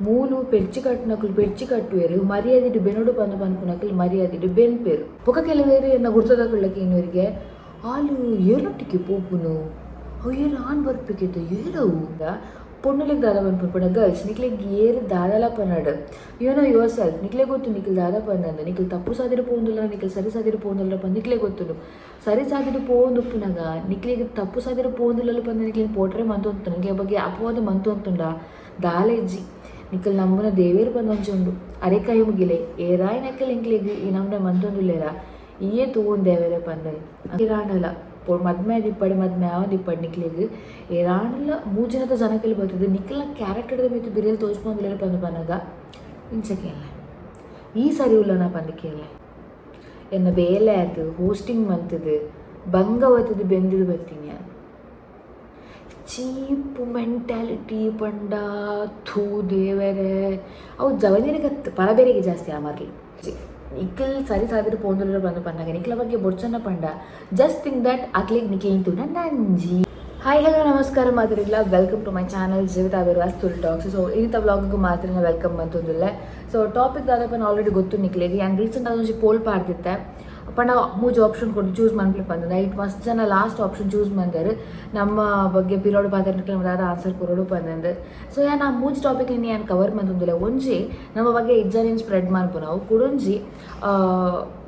ಮೂಲು ಪೆರ್ಚಿ ಕಟ್ಟುನಕುಲು ಪೆರ್ಚಿ ಕಟ್ಟುವೆರು, ಮರ್ಯಾದಿಡ್ ಬೆನೊಡು ಪಂದು ಪನ್ಪುನಕುಲು ಮರ್ಯಾದಿಡ್ ಬೆನ್ಪೆರು. ಬೊಕ ಕೆಲವೇರು ಎನ್ನ ಗುರ್ತದಕುಲಕ್ಕೆ ಇನ್ನೂರಿಗೆ ಆಲು ಏರ್ನೊಟ್ಟಿಗೆ ಪೋಪುನು, ಅವು ಏರು ಆನ್ ಬರ್ಪಿಗೆದ ಏರವು ಪೊಣ್ಣುಲಿಗೆ ದಾದ ಪನ್ಪುನು ಪಂಡ ಗರ್ಲ್ಸ್ ನಿಕ್ಲೆಗ್ ಏರು ದಾದಲ ಪನಡ್, you know your self, ನಿಕ್ಲೆ ಗೊತ್ತು ನಿಕ್ಲ್ ದಾದ ಪಂದಂದು, ನಿಕ್ಲ್ ತಪ್ಪು ಸಾದಿಡ್ ಪೋವೊಂದುಲ್ಲ ನಿಕ್ಲ್ ಸರಿ ಸಾದಿಡ್ ಪೋವೊಂದುಲ್ಲ ಪಂದ್ ನಿಕ್ಲೆ ಗೊತ್ತುಂಡು. ಸರಿ ಸಾದಿಡ್ ಪೋವೊಂದುಪ್ಪುನಗ ನಿಕ್ಲೆಗ್ ತಪ್ಪು ಸಾದಿಡ್ ಪೋವೊಂದುಲ್ಲ ಪಂದ್ ನಿಕ್ಲೆನ್ ಪೋಟ್ರೆ ಮಂತೊಂತು, ನಿಕ್ಲೆ ಬಗ್ಗೆ ಅಪವಾದ ಮಂತೊಂತುಂಡ ದಾಲ ಇಜ್ಜಿ. ನಿಕ್ಲ್ ನಂಬುನ ದೇವೆರ್ ಪಂದ್ ಒಂಜಿ ಉಂಡು, ಅರೆ ಕೈ ಮುಗಿಲೆ ಏರಾಯಿನಕಲ್ ಎಂಕ್ಲೆಗ್ ಈ ನಮ್ನೆ ಮಂತೊಂದುಲ್ಲೆರ ಈಯೇ ತೂವೊಂದು ದೇವೆರೆ ಪಂದನ್ ಏರಾಂಡಲ ಮದ್ಮೆ ಆದಿಪ್ಪಡ್ ಮದ್ಮೆ ಆವಂದಿಪ್ಪಡ್ ನಿಕ್ಲೆಗ್ ಏರಾಂಡಲ ಮೂಜಿನತ ಜನಕಲ್ ಬತ್ತುದು ನಿಕ್ಲ್ನ ಕ್ಯಾರೆಕ್ಟರ್ದ ಮಿತ್ತ್ ಬಿರೆಲ್ ತೋಜ್ಪೊಂದುಲ್ಲೆರ್ ಪಂದ್ ಪನ್ನಗ ಇಂಚ ಕೇನ್ಲೆ ಈ ಸರಿ ಉಲ್ಲನ ಪಂದ್ ಕೇನ್ಲೆ. ಎನ್ನ ಬೇಲೆ ಆದ್ ಹೋಸ್ಟಿಂಗ್ ಮಂತುದು ಬಂಗ ಬತ್ತುದು ಬೆಂದುದು ಬತ್ತೀನಿ ಯಾನ್. ಚೀಪ್ ಮೆಂಟಾಲಿಟಿ ಪಂಡ ಥೂ ದೇವೆರೆ ಅವು ಜವನೆರೆಗತ್ ಪರಬೆರೆಗೆ ಜಾಸ್ತಿ ಆ ಮರ್ಲ್. ನಿಕ್ಲ್ ಸರಿ ಸಾದಿಡ್ ಪೋಂದುಲ್ಲೆರ್ ಪಂದ್ ಪನ್ನಗ ನಿಕ್ಲ ಬಗ್ಗೆ ಬೊಡ್ಚಂಡ ಪಂಡ ಜಸ್ಟ್ ಥಿಂಕ್ that ಅಕ್ಲೆಗ್ ನಿಕ್ಲೆನ್ ತೂಂಡ ನಂಜಿ. ಹಾಯ್ ಹಲೋ ನಮಸ್ಕಾರ ಮಾತೆರೆಗ್ಲ, welcome to my channel Jeevitha Birwas Tulu talks. So ಇನ್ನಿತ ವ್ಲಾಗ್ಗೂ ಮಾತ್ರ welcome ಮಂತೊಂದುಲ್ಲೆ. ಸೊ ಟಾಪಿಕ್ ದಾದಪ್ಪ ಆಲ್ರೆಡಿ ಗೊತ್ತು ನಿಕ್ಲೆಗ್. ಯಾನ್ ರೀಸೆಂಟ್ ಆದ್ ಒಂಜಿ ಪೋಲ್ ಪಾಡ್ದಿತ್ತೆ ಪಂಡ ಮೂಜಿ ಆಪ್ಷನ್ ಕೊರ್ದು ಚೂಸ್ ಮನ್ಪುಲೆ ಪಂದ್. ಐಟ್ ಮಸ್ತ್ ಜನ ಲಾಸ್ಟ್ ಆಪ್ಷನ್ ಚೂಸ್ ಮಂದೆರ್, ನಮ್ಮ ಬಗ್ಗೆ ಪಿರೋಡು ಪಾತೆರ್ನಕ್ಲೆ ದಾದ ಆನ್ಸರ್ ಕೊರೊಡು ಪಂದಂದು. ಸೊ ಯಾನ್ ಆ ಮೂಜಿ ಟಾಪಿಕ್ ಯಾನ್ ಕವರ್ ಮಂತೊಂದುಲ್ಲೆ. ಒಂಜಿ ನಮ್ಮ ಬಗ್ಗೆ ಇಜ್ಜಾನಿನ್ ಸ್ಪ್ರೆಡ್ ಮನ್ಪುನವು, ಕುಡೊಂಜಿ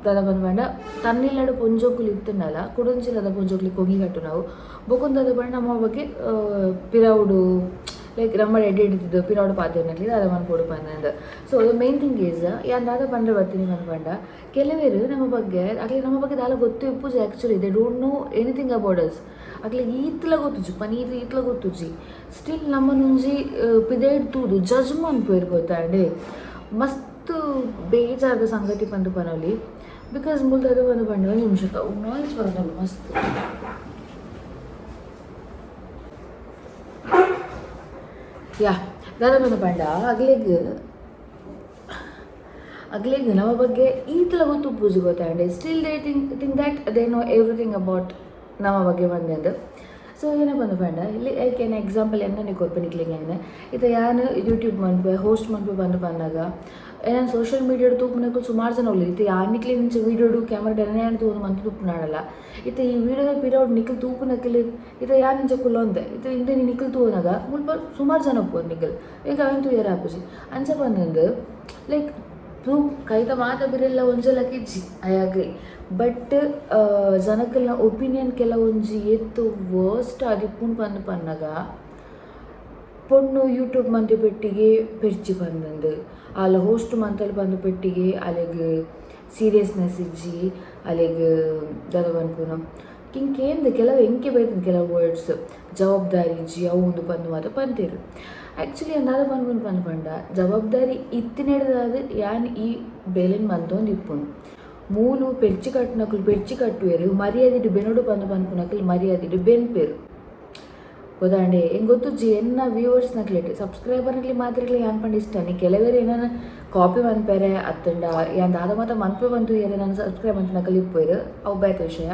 ದಾದ ಪಂದ್ ಪಂಡ ತನ್ನಿಲ್ಲಡ್ ಪೊಂಜೋಕುಲು ಇತ್ತುಂಡಲ ಕುಡೊಂಜಿ ದಾದ ಪೊಂಜೋಕುಲು ಕೊಂಗಿ ಕಟ್ಟುನವು, ಬೊಕೊಂದು ದಾದ ಪಂಡ ನಮ್ಮ ಬಗ್ಗೆ ಪಿರವುಡು ಲೈಕ್ ನಮ್ಮ ಎಡ್ಡೆ ಹಿಡಿದಿದ್ದು ಪಿರವುಡು ಪಾತೆರ್ನಕ್ಲೆ ದಾದ ಮನ್ಪೊಡು ಪಂದಂದು. So the main thing is ಯಾನ್ ದಾದ ಪಂಡ್ರೆ ಬರ್ತೀನಿ ಪಂದ್ ಪಂಡ ಕೆಲವೇರು ನಮ್ಮ ಬಗ್ಗೆ ಅಕ್ಲೆ ನಮ್ಮ ಬಗ್ಗೆ ದಾಲ ಗೊತ್ತು ಇಪ್ಪುಜಿ. Actually they don't know anything about us. ಅಕ್ಲೆಗ್ ಈತ್ಲ ಗೊತ್ತುಜಿ ಪನೀರ್ ಈತ್ಲ ಗೊತ್ತುಜಿ, ಸ್ಟಿಲ್ ನಮ್ಮನೊಂಜಿ ಪಿದೈಡ್ ತೂದು ಜಡ್ಜ್ ಮನ್ಪುವೆರ್ ಗೊತ್ತಾಂಡೆ. ಮಸ್ತ್ ಬೇಜಾರದ ಸಂಗತಿ ಪಂದ್ ಪನೊಲಿ. Because ಮೂಲು ದಾದ ಪಂದ್ ಪಂಡ ಒಂಜಿ ನಿಮಿಷ ನಾಯ್ಸ್ ಬರೋದಲ್ಲ ಮಸ್ತ್. ಯಾ ದಾದ ಪಂದ್ ಪಂಡ ಅಗ್ಲೆಗ್ ಅಗ್ಲೆಗ್ ನಮ್ಮ ಬಗ್ಗೆ ಈತ್ಲ ಗೊತ್ತುಪ್ಪುಜಿ ಗೊತ್ತಾಂಡೆ. Still they think that they know everything about ನಮ್ಮ ಬಗ್ಗೆ ಬಂದೆಂದು. ಸೊ ಏನ ಪಂದ್ ಪಂಡ ಇಲ್ಲಿ ಲೈಕ್ ಏನ ಎಕ್ಸಾಂಪಲ್ ಎನ್ನನೆ ಕೊರ್ಪೆ ನಿಕ್ಲೆಗ್ ಯಾನ್. ಇತ್ತೆ ಯಾನ್ ಯೂಟ್ಯೂಬ್ ಮನ್ಪುವೆ ಹೋಸ್ಟ್ ಮನ್ಪುವೆ ಪಂದ್ ಪನ್ನಗ ಯಾನ್ ಸೋಷಿಯಲ್ ಮೀಡಿಯಾಡ್ ತೂಪುನಕುಲು ಸುಮಾರು ಜನ ಉಲ್ಲೆರ್. ಇತ್ತೆ ಯಾನ್ ನಿಕ್ಲೆಗ್ ಇಂಚ ವೀಡಿಯೋಡು ಕ್ಯಾಮ್ರಾಡ್ ಎನನೆ ಯಾನ್ ತೂವೊಂದು ಮಂತ್ ತೂಪುನಾಡಲ. ಇತ್ತೆ ಈ ವೀಡಿಯೋದ ಪಿರವುಡು ನಿಕ್ಲ್ ತೂಪುನಕುಲು ಇತ್ತೆ ಯಾನ್ ಇಂಚ ಕುಲ್ಲೊಂದೆ ಇತ್ತೆ ಇಂದೆನ್ ನಿಕ್ಲ್ ತೂವನಗ ಮುಲ್ಪ ಸುಮಾರು ಜನ ಉಪ್ಪುವೆರ್ ನಿಕ್ಲ್ ಎಂಕ್ ಅವೆನ್ ತೂಯೆರೆ ಆಪುಜಿ. ಅಂಚ ಪಂದಂದು ಲೈಕ್ ತೂ ಕೈತ ಮಾತ ಬಿರೆಲ್ಲ ಒಂಜೆ ಲೆಕ್ಕ ಇಜ್ಜಿ, I agree. But ಜನಕಲ್ನ ಒಪಿನಿಯನ್ ಕೆಲವೊಂಜಿ ಏತ್ ವರ್ಸ್ಟ್ ಆದಿಪ್ಪುಂಡು ಪಂದ್ ಪನ್ನಗ ಪೊಣ್ಣು ಯೂಟ್ಯೂಬ್ ಮಂತಿ ಪೆಟ್ಟಿಗೆ ಪೆರ್ಚಿ ಪಂದಂದು, ಆಲ್ ಹೋಸ್ಟ್ ಮಂತಲ್ ಪಂದ್ ಪೆಟ್ಟಿಗೆ ಅಲೆಗ್ ಸೀರಿಯಸ್ನೆಸ್ ಇಜ್ಜಿ, ಅಲೆಗ್ ದಾದ ಪನ್ಪುನು ಕಿಂಕೇಂದ್ ಕೆಲವು ಎಂಕೆ ಬೈದಿನ ಕೆಲವು ವರ್ಡ್ಸ್ ಜವಾಬ್ದಾರಿ ಇಜ್ಜಿ ಅವು ಉಂದು ಪಂದ್ ಮಾತ ಪಂತೆರ್. ಆ್ಯಕ್ಚುಲಿ ದಾದ ಪನ್ಪುನು ಪಂದ್ ಪಂಡ ಜವಾಬ್ದಾರಿ ಇತ್ತಿನೆಡ್ದಾದ್ ಯಾನ್ ಈ ಬೇಲೆನ್ ಮಂತೊಂದು ಇಪ್ಪುನು. ಮೂಲು ಪೆರ್ಚಿ ಕಟ್ಟುನಕುಲು ಪೆರ್ಚಿ ಕಟ್ಟುವೆರ್, ಮರ್ಯಾದಿಡ್ ಬೆನೊಡು ಪಂದ್ ಪನ್ಪುನಕುಲು ಮರ್ಯಾದಿಡ್ ಬೆನ್ಪೆರ್ ಗೊತ್ತಾಂಡೆ. ಎಂಕ್ ಗೊತ್ತುಜ್ಜಿ ಎನ್ನ ವ್ಯೂವರ್ಸ್ ನಕ್ಲೆಟ್ ಸಬ್ಸ್ಕ್ರೈಬರ್ ನಕ್ಲೆ ಮಾತೆರೆಗ್ಲ ಯಾನ್ ಪಂಡ ಇಷ್ಟನೇ. ಕೆಲವೆರ್ ಏನನ ಕಾಪಿ ಮನ್ಪೆರೆ ಅತ್ತಂಡ ಯಾನ್ ದಾದ ಮಾತ ಮನ್ಪೆ ಪಂದ್ ತೂಯೆರೆ ನನ್ ಸಬ್ಸ್ಕ್ರೈಬ್ ಮನ್ಪುನಕುಲು ಇಪ್ಪುವೆರ್, ಅವು ಬೇತೆ ವಿಷಯ.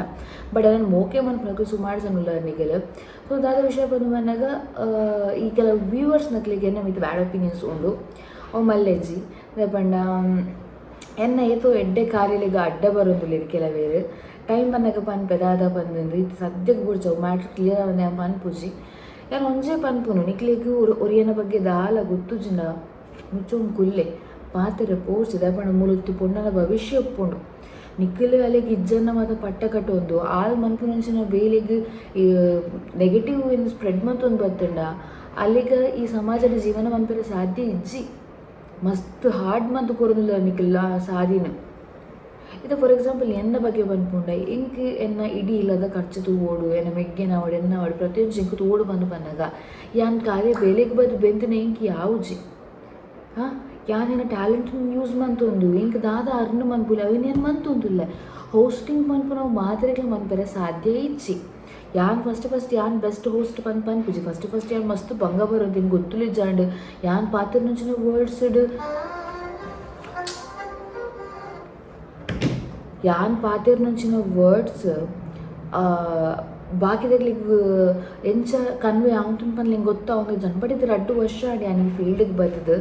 ಬಟ್ ಎನನ್ ಮೋಕೆ ಮನ್ಪುನಕುಲು ಸುಮಾರು ಜನ ಉಲ್ಲರ್ ನಿಕುಲು. ಸೊ ದಾದ ವಿಷಯ ಪಂದ್ ಪನ್ನಗ ಈ ಕೆಲವು ವ್ಯೂವರ್ಸ್ ನಕ್ಲೆಗ್ ಎನ್ನ ಮಿತ್ತ್ ಬ್ಯಾಡ್ ಒಪಿನಿಯನ್ಸ್ ಉಂಡು, ಅವು ಮಲ್ಲೆಜ್ಜಿ. ದಾಯೆ ಪಂಡ ಎನ್ನ ಏತೋ ಎಡ್ಡೆ ಕಾರ್ಯಲೆಗ್ ಅಡ್ಡ ಬರೊಂದುಲ್ಲೆರ್ ಕೆಲವೆರ್. ಟೈಮ್ ಬನ್ನಗ ಪನ್ಪೆ ದಾದ ಪಂದಂದು. ಇತ್ತೆ ಸದ್ಯಗ್ ಬೊಡ್ಚಿ ಅವು ಮ್ಯಾಟ್ರ್ ಕ್ಲಿಯರ್ ಆವಂದೆ ಯಾನ್ ಪನ್ಪುಜಿ. ಯಾನ್ ಒಂಜೇ ಪನ್ಪುನು ನಿಕ್ಲೆಗ್ ಒರಿಯನ ಬಗ್ಗೆ ದಾಲ ಗೊತ್ತುಜಿಂಡ ಮುಚ್ಚೊಂದು ಕುಲ್ಲೆ ಪಾತೆರ ಪೋಡ್ಚಿ. ದಾಯೆ ಪಂಡ ಮೂಲೊತ್ತಿ ಪೊಣ್ಣನ ಭವಿಷ್ಯ ಉಪ್ಪುಂಡು. ನಿಕ್ಲ್ ಅಲೆಗ್ ಇಜ್ಜನ್ನ ಮಾತ ಪಟ್ಟ ಕಟ್ಟೊಂದು ಆಲ್ ಮನ್ಪುನಂಚಿನ ಬೇಲೆಗ್ ನೆಗೆಟಿವ್ ಏನು ಸ್ಪ್ರೆಡ್ ಮಂತೊಂದು ಬತ್ತುಂಡ ಅಲೆಗ್ ಈ ಸಮಾಜದ ಜೀವನ ಮನ್ಪೆರೆ ಸಾಧ್ಯ ಇಜ್ಜಿ. ಮಸ್ತ್ ಹಾರ್ಡ್ ಮಂತ್ ಕೊರೊಂದುಲ್ಲ ನಿಕ್ಲ್ ಆ ಸಾದಿನ್. ಇತ್ತೆ ಫಾರ್ ಎಕ್ಸಾಂಪಲ್ ಎನ್ನ ಬಗ್ಗೆ ಪನ್ಪುಂಡ ಎಂಕ್ ಎನ್ನ ಇಡೀ ಇಲ್ಲದ ಖರ್ಚು ತೂವೊಡು, ಎನ್ನ ಮೆಗ್ಗೆನಾವಡ್ ಎನ್ನಾವಡ್ ಪ್ರತಿಯೊಂಜಿ ಎಂಕ್ ತೂವೊಡು ಪಂದ್ ಪನ್ನಗ ಯಾನ್ ಖಾಲಿ ಬೇಲೆಗ್ ಬತ್ತ್ ಬೆಂತಿನ ಎಂಕ್ ಯಾವುಜಿ. ಹಾಂ ಯಾನ್ ಎನ್ನ ಟ್ಯಾಲೆಂಟ್ನ್ ಯೂಸ್ ಮಂತೊಂದು ಎಂಕ್ ದಾದ ಅರ್ನ್ ಮನ್ಪುಲೆ ಅವೆನ್ ಯಾನ್ ಮಂತೊಂದುಲ್ಲೆ. ಹೋಸ್ಟಿಂಗ್ ಮನ್ಪುನವು ಮಾತೆರೆಗ್ಲ ಮನ್ಪೆರೆ ಸಾಧ್ಯ ಇಜ್ಜಿ. ಯಾನ್ ಫಸ್ಟ್ ಫಸ್ಟ್ ಯಾನ್ ಬೆಸ್ಟ್ ಹೋಸ್ಟ್ ಪಂದ್ ಪನ್ಪುಜಿ. ಫಸ್ಟ್ ಫಸ್ಟ್ ಯಾನ್ ಮಸ್ತ್ ಬಂಗ ಬರೊಂದು ಎಂಕ್ ಗೊತ್ತುಲ ಇಜ್ಜಾಂಡ್ ಯಾನ್ ಪಾತೆರ್ನಂಚಿನ ವರ್ಡ್ಸ್ಡ್ ಯಾನ್ ಪಾತೆರ್ನಂಚಿನ ವರ್ಡ್ಸ್ ಬಾಕಿದಕ್ಲೆಗ್ ಎಂಚ ಕನ್ವೆ ಆವೊಂತುಂಡು ಪಂದ್ ಎಂಕ್ ಗೊತ್ತಾವೊಂದಿಜ್ಜಂಡ್. ಬಟ್ ಇತ್ತೆ ರಡ್ಡ್ ವರ್ಷ ಆಂಡ್ ಯಾನ್ ಈ ಫೀಲ್ಡ್ಗ್ ಬತ್ತ್ದ್.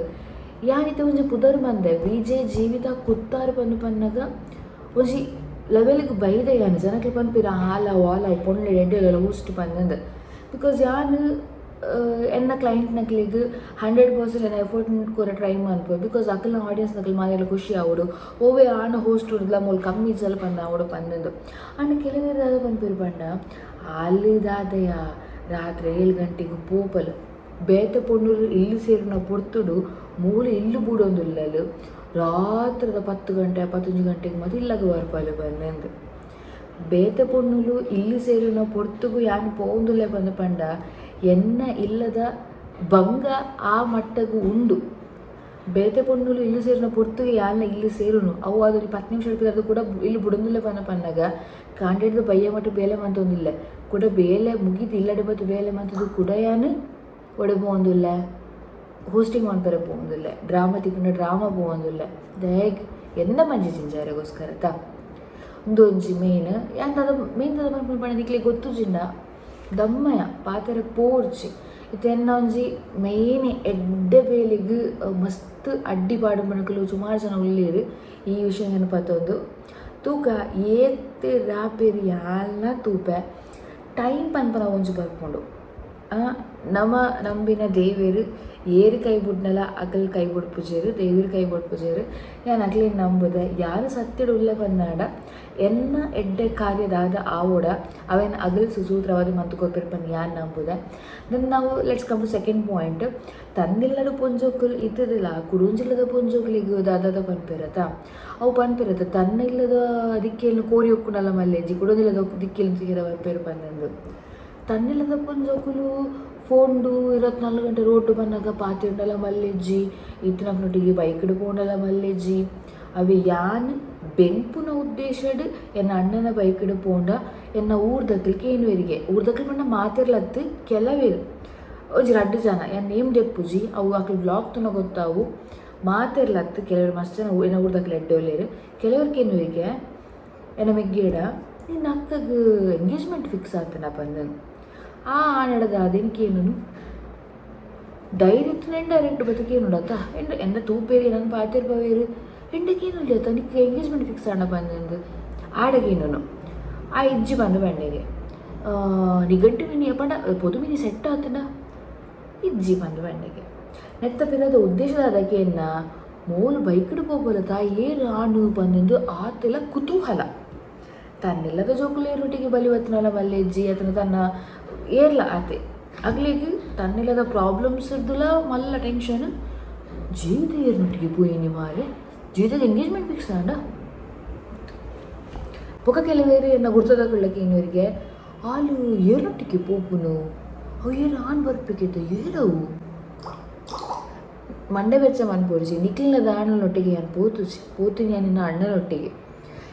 ಯಾನ್ ಇತ್ತೆ ಒಂಜಿ ಪುದರ್ ಮಂದೆ ವಿಜೆ ಜೀವಿತ ಕುತ್ತಾರ್ ಪಂದ್ ಪನ್ನಗ ಒಂಜಿ ಲೆವೆಲ್ಗ್ ಬೈದೆ ಯಾನ್. ಜನಕ್ಲು ಪನ್ಪೆರ್ ಆಲ ವಾಲ ಪೊಣ್ಣು ಎಡ್ಡೆ ಉಲ್ಲಲ್ ಹೋಸ್ಟ್ ಪಂದ್. Because ಯಾನ್ ಎನ್ನ ಕ್ಲೈಂಟ್ನಕ್ಲೆಗ್ 100% ಎನ್ನ ಎಫರ್ಟ್ ಕೊರ ಟ್ರೈ ಮನ್ಪುವೆ. Because ಅಕಲ್ನ ಆಡಿಯನ್ಸ್ ನಕಲ್ ಮಾತೆರ್ಲ ಖುಷಿ ಆವೊಡು, ಒವ್ವೇ ಆಣ್ ಹೋಸ್ಟ್ ಡ್ಲ ಮೂಲು ಕಮ್ಮಿ ಇಜ್ಜಲ್ ಪಂದ್ ಆವೊಡು ಪಂದ್. ಆಂಡ ಕೆಲವೆರ್ ದಾದ ಪನ್ಪೆರ್ ಪಂಡ ಆಲ್ ದಾದಯ ರಾತ್ರೆ 7 ಗಂಟೆಗ್ ಪೋಪಲ್, ಬೇತೆ ಪೊಣ್ಣುಲು ಇಲ್ಲ್ ಸೇರುನ ಪೊರ್ತುಡು ಮೂಲು ಇಲ್ಲ್ ಬುಡೊಂದುಲ್ಲಲ್, ರಾತ್ರೆದ 10 ಗಂಟೆ 11 ಗಂಟೆಗ್ ಮಾತ ಇಲ್ಲಗ್ ಬರ್ಪಲ್ ಪಂದ್. ಬೇತೆ ಪೊಣ್ಣುಲು ಇಲ್ಲ್ ಸೇರುನ ಪೊರ್ತುಗು ಯಾನ್ ಪೋವೊಂದುಲ್ಲೆ ಪಂದ್ ಪಂಡ ಎನ್ನ ಇಲ್ಲದ ಬಂಗ ಆ ಮಟ್ಟಗ್ ಉಂಡು. ಬೇತೆ ಪೊಣ್ಣುಲು ಇಲ್ಲ್ ಸೇರುನ ಪೊರ್ತುಗು ಯಾನ್ಲ ಇಲ್ಲ್ ಸೇರುನು, ಅವು ಆದ್ 10 ನಿಮಿಷ ಪಿರವು ಕೂಡ ಇಲ್ಲ್ ಬುಡೊಂದುಲ್ಲೆ ಪಂದ್ ಪನ್ನಗ ಕಾಂಡೆಡ್ದ್ ಬಯ್ಯ ಮಟ್ಟ ಬೇಲೆ ಮಂತೊಂದುಲ್ಲೆ, ಕುಡ ಬೇಲೆ ಮುಗಿದ್ ಇಲ್ಲಡೆ ಬತ್ತ್ ಬೇಲೆ ಮಂತುದು ಕುಡ ಯಾನ್ ಒಡೆ ಪೋವೊಂದುಲ್ಲೆ, ಹೋಸ್ಟಿಂಗ್ ಮನ್ಪೆರೆ ಪೋವೊಂದುಲ್ಲೆ, ಡ್ರಾಮಾ ತಿಕ್ಕುಂಡ ಡ್ರಾಮಾ ಪೋವೊಂದುಲ್ಲೆ. ದಾಯೆಗ್ ಎನ್ನ ಮಂಜಿ ಜಿಂಜಾರೆಗೋಸ್ಕರ ತಾ ಉಂದು ಒಂಜಿ ಮೇನ್. ಯಾನ್ ದಾದ ಮೇನ್ ದಾದ ಪನ್ಪುನ ಪಂಡ ನಿಕ್ಲೆಗ್ ಗೊತ್ತುಜಿಂಡ ದಮ್ಮಯ ಪಾತೆರ ಪೋರ್ಚಿ. ಇತ್ತೆ ಎನ್ನ ಒಂಜಿ ಮೇನ್ ಎಡ್ಡೆ ಬೇಲೆಗ್ ಮಸ್ತ್ ಅಡ್ಡಿ ಪಾಡುಪನಕುಲು ಸುಮಾರು ಜನ ಉಲ್ಲೆರ್ ಈ ವಿಷಯ ಪತ್ತೊಂದು. ತೂಕ ಏತ್ ರಾಪೆರ್ ಯಾಲ್ನ ತೂಪೆ ಟೈಮ್ ಪನ್ಪುನ ಒಂಜಿ ಬರ್ಪುಂಡು. ನಮ ನಂಬಿನ ದೇವೆರ್ ಏರ್ ಕೈ ಬುಡ್ನಲ ಅಕಲ್ ಕೈ ಬುಡ್ಪುಜೆರ್, ದೇವೆರ್ ಕೈ ಬುಡ್ಪುಜೆರ್. ಯಾನ್ ಅಕ್ಲೆನ್ ನಂಬುದೆ. ಯಾರ್ ಸತ್ಯಡ್ ಉಲ್ಲೆ ಪಂದಾಂಡ ಎನ್ನ ಎಡ್ಡೆ ಕಾರ್ಯ ದಾದ ಆವೊಡ ಅವೆನ್ ಅಗಲ್ ಸುಸೂತ್ರವಾದ್ ಮಂತ್ ಕೊರ್ಪೆರ್ ಪಂದ್ ಯಾನ್ ನಂಬುದೆ. ದೆನ್ ನಾವು let's come to second point. ತನ್ನಿಲ್ಲದ ಪೊಂಜೋಕುಲು ಇತ್ತುದಿಲ್ಲ ಕುಡೊಂಜಿಲ್ಲದ ಪೊಂಜೋಕುಲೆಗ್ ದಾದಾದ ಪನ್ಪೆರತ ಅವು ಪನ್ಪೆರತ ತನ್ನ ಇಲ್ಲದ ದಿಕ್ಕೆಲ್ನ್ ಕೋರಿ ಒಕ್ಕುಂಡಲ ಮಲ್ಲೆಜ್ಜಿ ಕುಡೊಂಜಿಲ್ಲದ ದಿಕ್ಕೆಲ್ನ್ ತೂಯೆರೆ ಬರ್ಪೆರ್ ಪಂದಂದು. ತನ್ನಿಲ್ಲದ ಪೊಂಜೋಕುಲು ಫೋನ್ಡು 24 ಗಂಟೆ ರೋಡ್ ಬನ್ನಗ ಪಾತೆರ್ಂಡಲ ಮಲ್ಲೆಜ್ಜಿ, ಇತ್ತಿನಕ್ಲೆನೊಟ್ಟಿಗೆ ಬೈಕ್ಡ್ ಪೋಂಡಲ ಮಲ್ಲೆಜ್ಜಿ. ಅವೆ ಯಾನ್ ಬೆನ್ಪುನ ಉದ್ದೇಶಡ್ ಎನ್ನ ಅಣ್ಣನ ಬೈಕ್ಡ್ ಪೋಂಡ ಎನ್ನ ಊರ್ದಕ್ಲ್ ಕೇನುವೆರಿಗೆ, ಊರ್ದಕ್ಲ್ ಪಂಡ ಮಾತೆರ್ಲತ್ತ್ ಕೆಲವೆರ್ ಒಂಜಿ ರಡ್ಡ್ ಜನ ಯಾನ್ ನೇಮ್ ದೆಪ್ಪುಜಿ ಅವು ಅಕ್ಲ್ ವ್ಲಾಗ್ ತೂನ ಗೊತ್ತಾವು. ಮಾತೆರ್ಲತ್ತ್ ಕೆಲವೆರ್ ಮಸ್ತ್ ಜನ ಎನ್ನ ಊರ್ದಕ್ಲ್ ಎಡ್ಡೆ ಉಲ್ಲೆರ್. ಕೆಲವೆರ್ ಕೇನುವೆರಿಗೆ ಎನ್ನ ಮೆಗ್ಗೇಡ ನಿನ್ನ ಅಕ್ಕಗ್ ಎಂಗೇಜ್ಮೆಂಟ್ ಫಿಕ್ಸ್ ಆತನ ಪಂದ್. ಆ ಆಣಡ ದಾದೆನ್ ಕೇನುನು ಡೈರೆಕ್ಟ್ ಇಂಡೈರೆಕ್ಟ್ ಬತ್ತ್ ಕೇನುಡತ್ತ ಎಂಡ ಎನ್ನ ತೂಪೇರು ಎನನ್ ಪಾತೆರ್ಪವೇರು ಎಂಡ ಕೇನುಲ್ಲೆ ಅತ್ತ ನಿಕ್ಕ್ ಎಂಗೇಜ್ಮೆಂಟ್ ಫಿಕ್ಸ್ ಆಂಡ ಪಂದ್ ಆಡ ಕೇನುನು ಆ ಇಜ್ಜಿ ಪಂದ್ ಪಂಡೆಗೆ ನಿಘಂಟು ಮಿನಿ ಪಂಡ ಪೊದು ಮಿನಿ ಸೆಟ್ ಆತುಂಡ ಇಜ್ಜಿ ಪಂದ್ ಪಂಡೆಗೆ. ನೆತ್ತ ಪಿರದ ಉದ್ದೇಶ ದಾದ ಕೇನ್ನ ಮೋಲು ಬೈಕ್ಡ್ ಪೋಪೊಲತ್ತ ಏರ್ ಆಣ್ ಪಂದ್ ಆತೆಲ ಕುತೂಹಲ. ತನ್ನೆಲ್ಲದ ಜೋಕುಲು ಏರೊಟ್ಟಿಗೆ ಬಲಿ ಬತ್ತಿನಲ ಮಲ್ಲೆಜ್ಜಿ ಅತನ ತನ್ನ ಏರ್ಲ ಆತೆ ಅಗ್ಲೆಗ್ ತನ್ನೆಲ್ಲದ ಪ್ರಾಬ್ಲಮ್ಸ್ ಇರ್ದುಲ ಮಲ್ಲ ಟೆನ್ಷನ್ ಜೀವಿತ ಏರ್ನೊಟ್ಟಿಗೆ ಪೋಯಿನಿ ಮಾರೆ ಜೀವಿತದ ಎಂಗೇಜ್ಮೆಂಟ್ ಫಿಕ್ಸ್ ಆಂಡ. ಬೊಕ ಕೆಲವೇರು ಎನ್ನ ಗುರ್ತದಕುಲ್ಲ ಕೇನುವರಿಗೆ ಆಲು ಏರ್ನೊಟ್ಟಿಗೆ ಪೋಪುನು ಅವು ಏರ್ ಆನ್ ಬರ್ಪೆಗೆತ ಏರವು ಮಂಡೆ ಬೆಚ್ಚ ಮನ್ಪೊಡ್ಚಿ ನಿಕ್ಲಿನ ದಾಣನೊಟ್ಟಿಗೆ ಯಾನ್ ಪೋತುಜಿ ಪೋತುನಿ ಯಾನ್ ನಿನ್ನ ಅಣ್ಣನೊಟ್ಟಿಗೆ.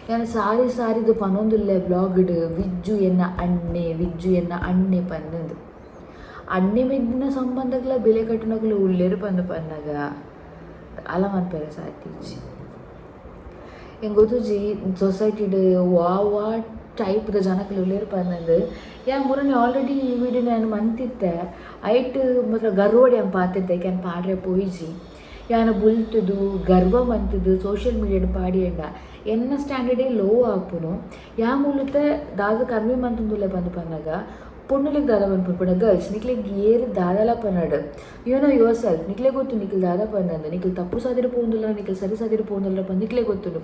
ಯಾನ್ ಸಾರಿ ಸಾರಿದ್ ಪನೊಂದುಲ್ಲೆ ವ್ಲಾಗ್ಡ್ ವಿಜ್ಜು ಎನ್ನ ಅಣ್ಣೆ ವಿಜ್ಜು ಎನ್ನ ಅಣ್ಣೆ ಪಂದ್. ಅಣ್ಣೆ ಮೆಗ್ದಿನ ಸಂಬಂಧಗ್ಲ ಬೆಲೆ ಕಟ್ಟುನಕುಲು ಉಲ್ಲೆರ್ ಪಂದ್ ಪನ್ನಗ ಅಲ ಮನ್ಪೆರೆ ಸಾಧ್ಯ ಇಜ್ಜಿ. ಎಂಕ್ ಗೊತ್ತುಜಿ ಸೊಸೈಟಿಡ್ ವಾ ವಾ ಟೈಪ್ದ ಜನಕುಲು ಉಲ್ಲೆರ್ ಪಂದ್. ಯಾನ್ ಮುರನಿ ಆಲ್ರೆಡಿ ಈ ವಿಡಿಯೋನ ಯಾನ್ ಮಂತಿತ್ತೆ ಐಟ್ ಮಾತ್ರ ಗರ್ವಡ್ ಯಾನ್ ಪಾತೆರ್ದೆ ಯಾನ್ ಪಾಡ್ರೆ ಪೋಯಿಜಿ. ಯಾನ್ ಬುಲ್ತುದು ಗರ್ವ ಮಂತುದು ಸೋಶಿಯಲ್ ಮೀಡಿಯಾಡ್ ಪಾಡಿಯೆಂಡ ಎನ್ನ ಸ್ಟ್ಯಾಂಡರ್ಡೇ ಲೋ ಆಪುನು. ಯಾನ್ ಮೂಲತ ದಾದ ಕನ್ವೆ ಮಂತೊಂದುಲ್ಲೆ ಪಂದ್ ಪನ್ನಗ ಪೊಣ್ಣುಲೆಗ್ ದಾದ ಪನ್ಪುನು ಪಂಡ ಗರ್ಲ್ಸ್ ನಿಕ್ಲೆಗ್ ಏರ್ ದಾದಲ ಪನಡ್ you know your self ನಿಕ್ಲೆಗ್ ಗೊತ್ತು ನಿಕ್ಲ್ ದಾದ ಪಂದಂದು ನಿಕ್ಲ್ ತಪ್ಪು ಸಾದಿಡ್ ಪೋವೊಂದುಲ್ಲ ನಿಕ್ಲ್ ಸರಿ ಸಾದಿಡ್ ಪೋವೊಂದುಲ್ಲ ಪಂದ್ ನಿಕ್ಲೆಗ್ ಗೊತ್ತುಂಡು.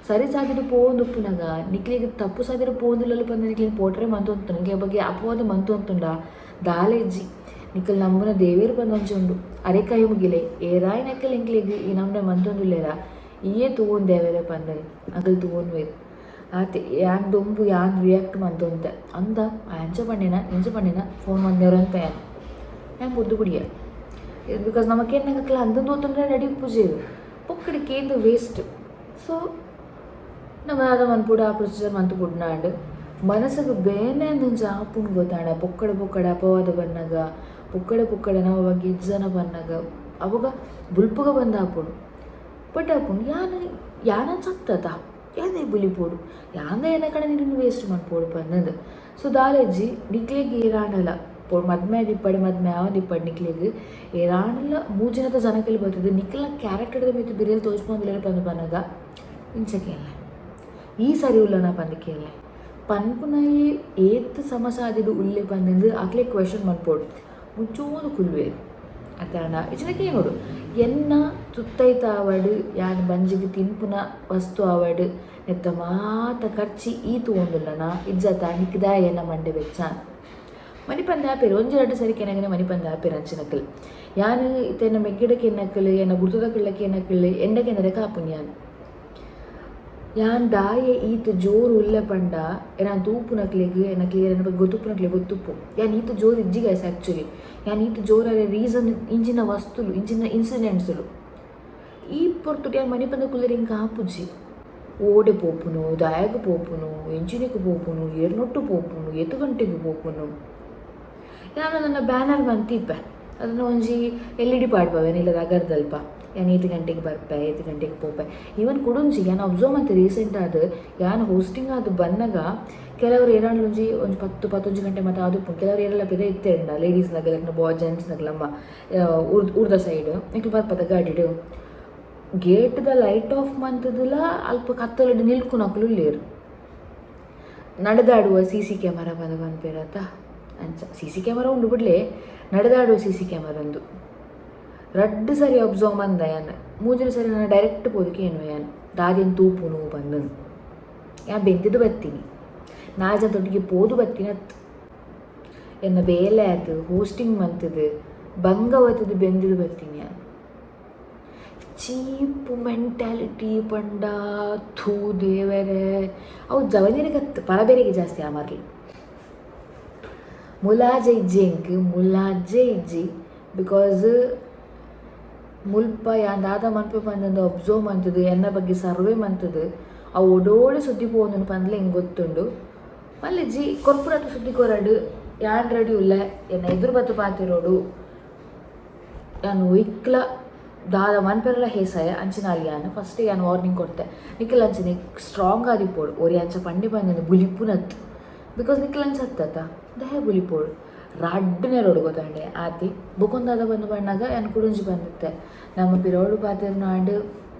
ಸರಿ ಸಾದಿಡ್ ಪೋವೊಂದುಪ್ಪುನಗ ನಿಕ್ಲೆಗ್ ತಪ್ಪು ಸಾದಿಡ್ ಪೋವೊಂದುಲ್ಲಲ್ ಪಂದ್ ನಿಕ್ಲೆನ್ ಪೋಟ್ರೆ ಮಂತೊಂತು ನಿಕ್ಲೆ ಬಗ್ಗೆ ಅಪವಾದ ಮಂತೊಂತುಂಡ ದಾಲ ಇಜ್ಜಿ. ನಿಕಲ್ ನಂಬುನ ದೇವೆರ್ ಪಂದ್ ಒಂಜಿ ಉಂಡು ಅರೆ ಕೈ ಮುಗಿಲೆ ಏರಾಯಿನಕಲ್ ಎಂಕ್ಲೆಗ್ ಈ ನಮ್ನೆ ಮಂತೊಂದುಲ್ಲೆರ ಈಯೇ ತೂವೊಂದು ದೇವೆರೆ ಪಂದ್ ಅಕಲ್ ತೂವೊನ್ವೆರ್ ಆತೆ. ಯಾನ್ ದೊಂಬು ಯಾನ್ ರಿಯಾಕ್ಟ್ ಮಂತೊಂತೆ ಅಂದ ಅಂಚ ಪಂಡಿನ ಇಂಚ ಪಂಡಿನ ಫೋನ್ ಮಂದೆರಂತ ಯಾನ್ ಯಾನ್ ಬುಡ್ದು ಬುಡಿಯೆ. Because ನಮಕೇನ್ ಅಕ್ಲ ಅಂದಂದು ತೋತುಂಡ ರೆಡಿ ಪೂಜೆರು ಪೊಕ್ಕಡೆ ಕೇಂದ್ ವೇಸ್ಟ್. ಸೊ ನಮ ದಾದ ಮನ್ಪೊಡು ಆ ಪ್ರೊಸೀಜರ್ ಮಂತ್ ಬುಡ್ನಾಂಡ್ ಮನಸ್ಸಿಗೆ ಬೇನೆ ಒಂಜಿ ಆಪುಂಡು ಗೊತ್ತಾಂಡ ಪೊಕ್ಕಡೆ ಪೊಕ್ಕಡೆ ಅಪವಾದ ಬನ್ನಗ ಪೊಕ್ಕಡೆ ಪೊಕ್ಕಡೆ ನಮ್ಮ ಬಗ್ಗೆ ಇಜ್ಜನ ಬನ್ನಗ ಅವಾಗ ಬುಲ್ಪುಗ ಬಂದ ಆಪುಂಡು. ಬಟ್ ಆಪುಂಡು ಯಾನ್ ಯಾನ ಸತ್ತತ ಯಾನೇ ಬುಲಿಪೊಡು ಯಾನ ಎನ್ನ ಕಡೆ ನೀರನ್ನು ವೇಸ್ಟ್ ಮನ್ಪೊಡು ಪಂದ್. ಸೊ ದಾಲ ಇಜ್ಜಿ ನಿಕ್ಲೆಗ್ ಏರಾಂಡಲ ಮದ್ಮೆ ದಿಪ್ಪಡೆ ಮದ್ಮೆ ಆವಂದಿಪ್ಪಡು ನಿಕ್ಲೆಗ್ ಏರಾಂಡಲ ಮೂಜಿನತ ಜನಕಲು ಬರ್ತದೆ ನಿಕ್ಲ ಕ್ಯಾರೆಕ್ಟರ್ದ ಮಿತ್ತ್ ಬಿರೆಲ್ ತೋಜ್ಪೊಂದುಲ್ಲೆರ್ ಪಂದ್ ಪನ್ನಗ ಇಂಚ ಕೇನ್ಲೆ ಈ ಸರಿ ಉಲ್ಲನ ಪಂದ್ ಕೇನ್ಲೆ ಪನ್ಪುನಯಿ ಏತ್ ಸಮಸಾದಿಡ್ ಉಲ್ಲೆ ಪಂದ್ ಅಕ್ಲೆಗ್ ಕ್ವೆಶನ್ ಮನ್ಪೊಡು ಮುಚ್ಚೊಂದು ಕುಲ್ಲುವೆರ್ ಅತ್ತಾಂಡ ಇಜ್ಜಿಂಡ ಕೇನೊಡು ಎನ್ನ ತುತ್ತೈತ ಆವಡ್ ಯಾನ್ ಬಂಜಿಗ್ ತಿನ್ಪುನ ವಸ್ತು ಆವಡ್ ನೆತ್ತ ಮಾತ ಖರ್ಚಿ ಈ ತೂವೊಂದುಲ್ಲನ ಇಜ್ಜತ್ತ ನಿಕ್ಕ್ ದಾಯೆ ಎನ್ನ ಮಂಡೆ ಬೆಚ್ಚ ಮನಿಪಂದೆ ಆಪೆರ್ ಒಂಜಿ ರಡ್ಡ್ ಸರಿ ಕೆನಗನೆ ಮನಿಪಂದೆ ಆಪೆರ್ ಅಂಚಿನಕುಲು ಯಾನ್ ಇತ್ತೆ ಎನ್ನ ಮೆಗ್ಗೆಡ ಕೆನ್ನಕುಲು ಎನ್ನ ಗುರ್ತದಕುಲ್ಡ ಕೆನ್ನಕುಲು ಎನ್ನ ಕೆನರೆ ಕಾಪುನಿ ಯಾನ್ ಯಾನ್ ದಾಯೆ ಈತ್ ಜೋರು ಉಲ್ಲೆ ಪಂಡ ಎನನ್ ತೂಪುನಕ್ಲೆಗ್ ಎನ್ನ ಕ್ಲಿಯರ್ ಎನ್ನ ಬಗ್ಗೆ ಗೊತ್ತುಪ್ಪುನಕ್ಲೆಗ್ ಗೊತ್ತುಪ್ಪು ಯಾನ್ ಈತ್ ಜೋರು ಇಜ್ಜಿ ಗೈಸ್ ಆ್ಯಕ್ಚುಲಿ ಯಾನ್ ಈತ್ ಜೋರಾರೆ ರೀಸನ್ ಇಂಚಿನ ವಸ್ತುಲು ಇಂಚಿನ ಇನ್ಸಿಡೆಂಟ್ಸುಲು ಈ ಪೊರ್ತುಡು ಯಾನ್ ಮನಿಪಂದೆ ಕುಲ್ಲೆರೆ ಎಂಕ್ ಆಪುಜಿ ಓಡೆ ಪೋಪುನು ದಾಯೆಗ್ ಪೋಪುನು ಎಂಚಿನೆಕ್ ಪೋಪುನು ಏರ್ನೊಟ್ಟು ಪೋಪುನು ಏತ್ ಗಂಟೆಗ್ ಪೋಪುನು ಯಾನ್ ನನ್ನ ಬ್ಯಾನರ್ ಮಂತಿಪ್ಪೆ ಅದನ್ನ ಒಂಜಿ L E D ಪಾಡ್ಪವೆ ಇಲ್ಲದ ಅಗರ್ದಲ್ಪ ಯಾನ್ ಏತ್ ಗಂಟೆಗ್ ಬರ್ಪೆ ಏತ್ ಗಂಟೆಗ್ ಪೋಪೆ ಈವನ್ ಕುಡೊಂಜಿ ಯಾನ್ ಅಬ್ಸರ್ವ್ ಮಂತೆ ರೀಸೆಂಟ್ ಆದ್ ಯಾನ್ ಹೋಸ್ಟಿಂಗ್ ಆದ್ ಬನ್ನಗ ಕೆಲವರು ಏರಾಂಡಲ ಒಂಜಿ ಒಂಜಿ ಪತ್ತು ಪತ್ತೊಂಜಿ ಗಂಟೆ ಮಾತ ಆದುಪ್ಪುಂಡು ಕೆಲವರು ಏರೆಲ್ಲ ಪಿದಯಿ ಇತ್ತೆರ್ಂಡ ಲೇಡೀಸ್ ನಗಲ್ ಅತ್ತ್ಂಡ ಬಾಯ್ ಜೆಂಟ್ಸ್ ನಗಲಮ್ಮ ಊರ್ದ ಊರ್ದ ಸೈಡ್ ನಿಕ್ಲು ಬರ್ಪದ ಗಾಡಿಡ್ ಗೇಟ್ದ ಲೈಟ್ ಆಫ್ ಮಂತುದುಲ ಅಲ್ಪ ಕತ್ತಲೆಡ್ ನಿಲ್ಕುನಕುಲು ಉಲ್ಲೆರ್ ನಡೆದಾಡುವ C C camera ಪಂದ್ ಪನ್ಪೆರತ್ತ ಅಂಚ C C camera ಉಂಡು ಬುಡ್ಲೆ ನಡೆದಾಡುವ C C camera ಉಂದು ರಡ್ಡ್ ಸರಿ ಅಬ್ಸರ್ವ್ ಮಂದ ಯಾನ್ ಮೂಜನೆ ಸರಿ ನನ ಡೈರೆಕ್ಟ್ ಪೋದು ಕೇನುವೆ ಯಾನ್ ದಾದೆನ್ ತೂಪುನು ಪಂದ್ ಯಾನ್ ಬೆಂತಿದ್ ಬತ್ತೀನಿ ನಾಲ್ ಜನತೊಟ್ಟಿಗೆ ಪೋದು ಬತ್ತಿನ ಅತ್ತ್ ಎನ್ನ ಬೇಲೆ ಆತ್ ಹೋಸ್ಟಿಂಗ್ ಮಂತುದು ಬಂಗ ಬತ್ತುದು ಬೆಂದುದು ಬತ್ತೀನಿ ಯಾನ್ ಚೀಪ್ ಮೆಂಟಾಲಿಟಿ ಪಂಡ ಥೂ ದೇವೆರೆ ಅವು ಜವನೆರೆಗ್ ಅತ್ತ್ ಪರಬೆರೆಗ್ ಜಾಸ್ತಿ ಆ ಮರ್ಲ್ ಮುಲಾಜೆ ಇಜ್ಜಿ ಎಂಕ್ ಮುಲಾಜೆ ಇಜ್ಜಿ because ಮುಲ್ಪ ಯಾನ್ ದಾದ ಮನ್ಪೆ ಪಂದ್ ಒಬ್ಸರ್ವ್ ಮಂತುದು ಎನ್ನ ಬಗ್ಗೆ ಸರ್ವೆ ಮಂತುದು ಅವು ಓಡೋಡೆ ಸುದ್ದಿ ಪೋವೊಂದುಂಡು ಪಂದ್ಲ ಎಂಕ್ ಗೊತ್ತುಂಡು ಮಲ್ಲೆಜ್ಜಿ ಕೊರ್ಪುನತ ಸುದ್ದಿ ಕೊರಡ್ ಯಾನ್ ರೆಡಿ ಉಲ್ಲೆ ಎನ್ನ ಎದುರು ಬತ್ತ್ ಪಾತೆರೊಡು ಯಾನ್ ಒಯ್ಕ್ಲ ದಾದ ಮನ್ಪೆರೆಲ ಹೇಸಾಯ ಅಂಚಿನಾಲ್ ಯಾನ್ ಫಸ್ಟ್ ಯಾನ್ ವಾರ್ನಿಂಗ್ ಕೊರ್ತೆ ನಿಕುಲು ಅಂಚನೆ ಸ್ಟ್ರಾಂಗ್ ಆದಿಪ್ಪೊಡು ಒರಿ ಅಂಚ ಪಂಡಿ ಪಂದ್ ಬುಲಿಪುನತ್ because ನಿಕುಲು ಅಂಚ ಅತ್ತತ ದಾಯೆ ಬುಲಿಪೊಡು ರಡ್ಡ್ ನೆರೊಡು ಗೊತ್ತಾಂಡೆ ಆತಿ ಬೊಕೊಂದಾದ ಬಂದು ಪನ್ನಗ ಯಾನ್ ಕುಡೊಂಜಿ ಬಂದಿತ್ತೆ ನಮ್ಮ ಪಿರವುಡು ಪಾತೆರ್ನ ಆಂಡ್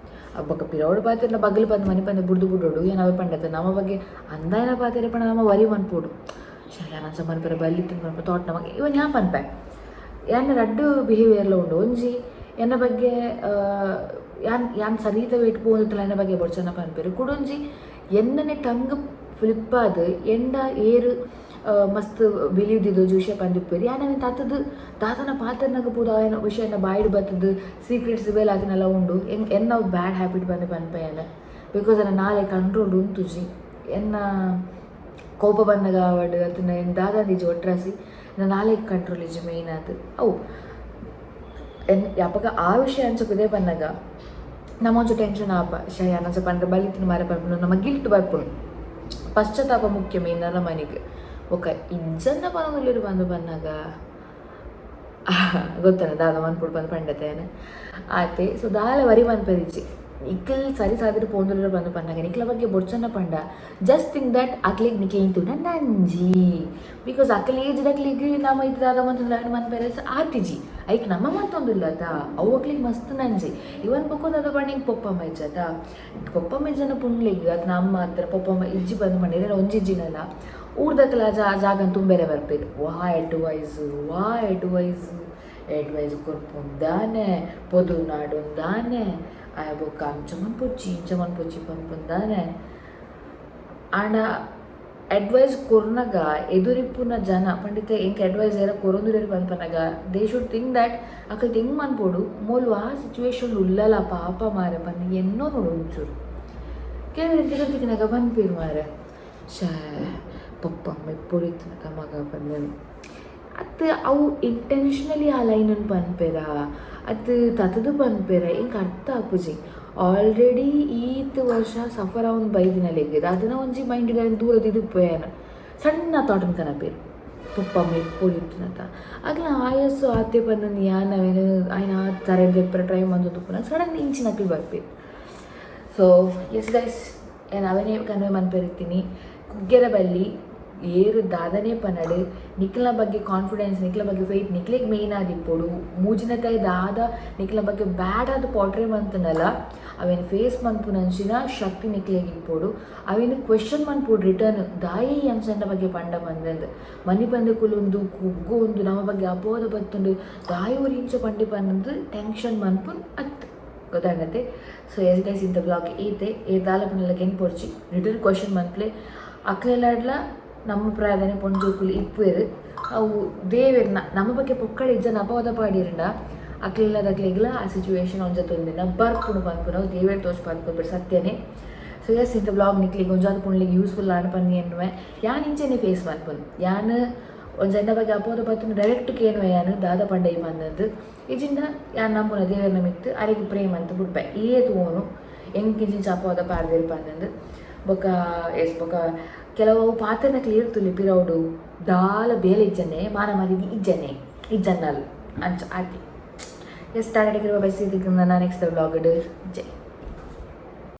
ಬೊಕ ಪಿರವುಡು ಪಾತೆರ್ನ ಬಗ್ಲ್ ಪಂದ್ ಮನಿಪಂದೆ ಬುಡ್ದು ಬುಡೊಡು ಯಾನ್ ಅವೆ ಪಂಡತೆ ನಮ್ಮ ಬಗ್ಗೆ ಅಂದಾಯನ ಪಾತೆರ ಪಂಡ ನಮ ವರಿ ಮನ್ಪೊಡು ಶ್ಯೆ ಯಾನ್ ಅಂಚ ಮನ್ಪೆರೆ ಬಲ್ಲಿತ್ತ್ಂಡ್ ಪನ್ಪ ತೋಟ್ ನಮಕ್ ಇವನ್ ಯಾನ್ ಪನ್ಪೆ ಯಾನ್ ರಡ್ಡ್ ಬಿಹೇವಿಯರ್ಲ ಉಂಡು ಒಂಜಿ ಎನ್ನ ಬಗ್ಗೆ ಯಾನ್ ಯಾನ್ ಸರೀತ ವೇಟ್ ಪೋವೊಂದಿತ್ತಲ ಎನ್ನ ಬಗ್ಗೆ ಬೊಡ್ಚನ ಪನ್ಪೆರ್ ಕುಡೊಂಜಿ ಎನ್ನನೆ ಟಂಗ್ ಫ್ಲಿಪ್ ಆದ್ ಎಂಡ ಏರ್ ಮಸ್ತ್ ಬಿಲೀವ್ ದೀದ್ ಒಂಜಿ ವಿಷಯ ಪಂದಿಪ್ಪೆರ್ ಯಾನ್ ಅವೆನ್ ತತ್ತ್ದ್ ದಾದನ ಪಾತೆರ್ನಗ ಪೂರ ಆಯನ ವಿಷಯ ಎನ್ನ ಬಾಯಿಡ್ ಬತ್ತ್ದ್ ಸೀಕ್ರೆಟ್ಸ್ ರಿವೀಲ್ ಆತಿನೆಲ ಉಂಡು ಎನ್ನ ಅವು ಬ್ಯಾಡ್ ಹ್ಯಾಬಿಟ್ ಪಂದ್ ಪನ್ಪೆ ಯಾನ್ because ಎನ್ನ ನಾಲೆ ಕಂಟ್ರೋಲ್ ಉಂತುಜಿ ಎನ್ನ ಕೋಪ ಬನ್ನಗ ಆವಡ್ ಅತ್ತ್ಂಡ ಎನ್ನ ದಾದಾಂದ್ ಇಜ್ಜಿ ಒಟ್ರಾಸಿ ಎನ್ನ ನಾಲೆಗ್ ಕಂಟ್ರೋಲ್ ಇಜ್ಜಿ ಮೇಯ್ನ್ ಆದ್ ಅವು ಎನ್ ಯಾಪಗ ಆ ವಿಷಯ ಅಂಚ ಪಿದಯಿ ಬನ್ನಗ ನಮ ಒಂಚೂರು ಟೆನ್ಷನ್ ಆಪ ಶ್ಯೆ ಯಾನ್ ಅಂಚ ಪಂಡ ಬಲಿತಿನ ಮಾರೆ ಪನ್ಪುಂಡು ನಮ ಗಿಲ್ಟ್ ಬರ್ಪುಂಡು ಪಶ್ಚಾತ್ತಾಪ ಮುಖ್ಯ ಮೇನ್ ನರಮನಿಗ್ ಬೊಕ ಇಜ್ಜಂದ ಪನೊಂದುಲ್ಲೆರ್ ಪಂದ್ ಪನ್ನಗ ಗೊತ್ತನ ದಾದ ಮನ್ಪೊಡು ಪಂದ್ ಪಂಡತೆ ಯಾನ್ ಆತೆ ಸೊ ದಾಲ ವರಿ ಮನ್ಪೆರಿಜ್ಜಿ ನಿಕಲ್ ಸರಿ ಸಾದಿಡ್ ಪೋವೊಂದುಲ್ಲೆರ್ ಪಂದ್ ಪನ್ನಗ ನಿಕ್ಲ ಬಗ್ಗೆ ಬೊಡ್ಚಂಡ ಪಂಡ just think that ಅಕ್ಲೆಗ್ ನಿಕ್ಲೆನ್ ತೂಂಡ ನಂಜಿ because ಅಕಲ್ ಏಜ್ ದಕ್ಲೆಗ್ ನಮ ಇತ್ತೆ ದಾದ ಮಂತೊಂದುಲ್ಲ ಅವೆನ್ ಮನ್ಪೆರೆ ಆತಿಜಿ ಐಕ್ ನಮ ಮಂತೊಂದುಲ್ಲ ಅತ ಅವು ಅಕ್ಲೆಗ್ ಮಸ್ತ್ ನಂಜಿ ಇವನ್ ಬೊಕ ದಾದ ಪಂಡ ಎಂಕ್ ಪೊಪ್ಪಮ್ಮ ಇಜ್ಜಿ ಅತ ಪೊಪ್ಪಮ್ಮ ಇಜ್ಜಂಡ ಪುಂಡ್ಲೆಗ್ ಅತ್ನ ಅಮ್ಮ ಅತ್ತ್ಂಡ ಪೊಪ್ಪಮ್ಮ ಇಜ್ಜಿ ಪಂದ್ ಪಂಡ ಇರೆನ ಒಂಜಿ ಇಜ್ಜಿನಲ ಊರ್ದಕುಲು ಆ ಜಾಗನ್ ತುಂಬೆರೆ ಬರ್ಪೆರ್ ವಾ ಅಡ್ವೈಸ್ ವಾ ಅಡ್ವೈಸ್ ಅಡ್ವೈಸ್ ಕೊರ್ಪುಂದಾನೆ ಪೊದು ನಾಡುಂದಾನೆ ಆಯೆ ಬೊಕ್ಕ ಅಂಚ ಮನ್ಪೊಚ್ಚಿ ಇಂಚ ಮನ್ಪೊಚ್ಚಿ ಪನ್ಪುಂದಾನೆ ಆಂಡ ಅಡ್ವೈಸ್ ಕೊರ್ನಗ ಎದುರಿಪ್ಪುನ ಜನ ಪಂಡಿತ ಎಂಕ್ ಅಡ್ವೈಸ್ ಏರ ಕೊರೊಂದುಲ್ಲೆರ್ ಪನ್ಪನಗ they should think that ಅಕಲ್ ಥಿಂಕ್ ಮನ್ಪೊಡು ಮೋಲು ಆ ಸಿಚುವೇಶನ್ ಉಲ್ಲಲ ಪಾಪ ಮಾರೆ ಪಂದ್ ಎನ್ನೊನೊಡು ಒಂಚೂರು ಕೆಲವೆರ್ ತಿಕ ತಿಕ್ನಗ ಪನ್ಪೆರ್ ಮಾರೆ ಶ್ಯೆ ಪೊಪ್ಪಮ್ಮ ಇಪ್ಪೊಡು ಇತ್ತಿನತ ಮಗ ಪಂದ್ ಅತ್ತ್ ಅವು ಇಂಟೆನ್ಷನಲಿ ಆ ಲೈನ್ ಪನ್ಪೆರಾ ಅತ್ತ್ ತತ್ತ್ದ್ ಪನ್ಪೆರಾ ಎಂಕ್ ಅರ್ಥ ಆಪುಜಿ ಆಲ್ರೆಡಿ ಈತ್ ವರ್ಷ ಸಫರ್ ಆವೊಂದು ಬೈದಿನಲೆಗ್ ದಾದನ ಒಂಜಿ ಮೈಂಡ್ ಡ್ ದೂರ ದೀದ್ ಯಾನ್ ಸಣ್ಣ ಥಾಟ್ ಕನಪೆರ್ ಪೊಪ್ಪಮ್ಮ ಇಪ್ಪೊಡು ಇತ್ತಿನತ ಅಕ್ಲ್ನ ಆಯಸ್ಸು ಆತೆ ಪಂದ್ ಯಾನ್ ಅವೆನ್ ಆಯ್ನ ಆತ್ ತರೆಡ್ ದೆಪ್ಪರೆ ಟ್ರೈ ಮಂತೊಂದುಪ್ಪುನಗ ಸಡನ್ ಇಂಚಿನಕುಲು ಬರ್ಪೆರ್ so S guys ಯಾನ್ ಅವೆನೇ ಕನ್ವೆ ಮನ್ಪೆರೆ ಇತ್ತೀನಿ ಕುಗ್ಗೆರೆ ಬಲ್ಲಿ ಏರ್ ದಾದನೆ ಪನಡ್, ನಿಕ್ಲೆನ ಬಗ್ಗೆ ಕಾನ್ಫಿಡೆನ್ಸ್, ನಿಕ್ಲೆನ ಬಗ್ಗೆ ಫೇತ್ ನಿಕ್ಲೆಗ್ ಮೇನ್ ಆದಿಪ್ಪೊಡು. ಮೂಜಿನತಾಯಿ ದಾದ ನಿಕ್ಲೆನ ಬಗ್ಗೆ ಬ್ಯಾಡ್ ಆದ್ ಪೋಟ್ರೇ ಮಂತುಂಡಲ ಅವೆನ್ ಫೇಸ್ ಮನ್ಪುನಂಚಿನ ಶಕ್ತಿ ನಿಕ್ಲೆಗ್ ಇಪ್ಪೊಡು. ಅವೆನ್ ಕ್ವೆಶನ್ ಮನ್ಪೊಡು ರಿಟರ್ನ್, ದಾಯೆ ಈ ಅಂಚ ಬಗ್ಗೆ ಪಂಡ ಪಂದಂದ್. ಮನಿಪಂದೆ ಕುಲೊಂದು ಕುಗ್ಗೊಂದು ನಮ್ಮ ಬಗ್ಗೆ ಅಪೋದ ಬತ್ತುಂಡು, ದಾಯೆ ಒರಿ ಇಂಚ ಪಂಡೆ ಪಂದ್ ಟೆನ್ಷನ್ ಮನ್ಪುನ್ ಅತ್, ಗೊತ್ತಾಂಡತೆ? ಸೊ ಎಸ್ ಗೈಸ್, ಇಂತ ವ್ಲಾಗ್ ಈತೆ. ಏರ್ ದಾಲ ಪಂಡಲ ಕೆನ್ಪೊಡ್ಚಿ, ರಿಟರ್ನ್ ಕ್ವಶನ್ ಮನ್ಪ್ಲೆ. ಅಕ್ಲೆಲಾಡ್ಲ ನಮ್ಮ ಪ್ರಾಯದನೆ ಪೊಂಜೋಕುಲು ಇಪ್ಪುವೆರ್. ಅವು ದೇವೆರ್ನ ನಮ್ಮ ಬಗ್ಗೆ ಪೊಕ್ಕಡೆ ಇಜ್ಜನ ಅಪವಾದ ಪಾಡಿರಂಡ ಅಕ್ಲೆಲ್ಲದಕ್ಲೆಗ್ಲ ಆ ಸಿಚುವೇಶನ್ ಒಂಜತ್ತೊಂದಿನ ಬರ್ಪುಂಡು ಪನ್ಪುನವು ದೇವೆರ್ ತೋಜ್ಪಾದ್ ಕೊರ್ಪೆರ್ ಸತ್ಯನೇ. ಸೊ ಎಸ್, ಇಂತ ವ್ಲಾಗ್ ನಿಕ್ಲೆಗ್ ಒಂಜಾತ್ ಪುಂಡ್ಲಿಗ್ ಯೂಸ್ಫುಲ್ ಆಂಡ್ ಪಂದ್ ಎನ್ನುವೆ. ಯಾನ್ ಇಂಚೆನೆ ಫೇಸ್ ಮನ್ಪುನು. ಯಾನ್ ಒಂಜಿ ಎನ್ನ ಬಗ್ಗೆ ಅಪವಾದ ಬತ್ತುಂಡು, ಡೈರೆಕ್ಟ್ ಕೇನುವೆ ಯಾನ್, ದಾದ ಪಂಡೆ ಪಂದಂದ್. ಇಜಿಂಡ ಯಾನ್ ನಂಬುನ ದೇವೆರ್ನ ಮಿತ್ತ್, ಅರೆಗ್ ಪ್ರೇ ಮಂತ್ ಬುಡ್ಪೆ, ಈಯೇ ತೂವೊನು ಎಂಕ್ ಇಂಚಿಂಚ ಅಪವಾದ ಪಾಡ್ದೆರ್ ಪಂದಂದ್. ಬೊಕ ಎಸ್, ಬೊಕ ಕೆಲವು ಪಾತೆರ್ನಕ್ಲು ಇರ್ತುಲಿ ಪಿರವುಡು, ದಾಲ ಬೇಲೆ ಇಜ್ಜನೆ, ಮಾನ ಮರ್ಯಾದಿ ಇಜ್ಜನೆ ಇಜ್ಜನ್ನಲ್ ಅಂಚ ಆತಿ. ಎಸ್, ಟಾಟಾ, ಬೈ, ನೆಕ್ಸ್ಟ್ ವ್ಲಾಗ್. ಜೈ.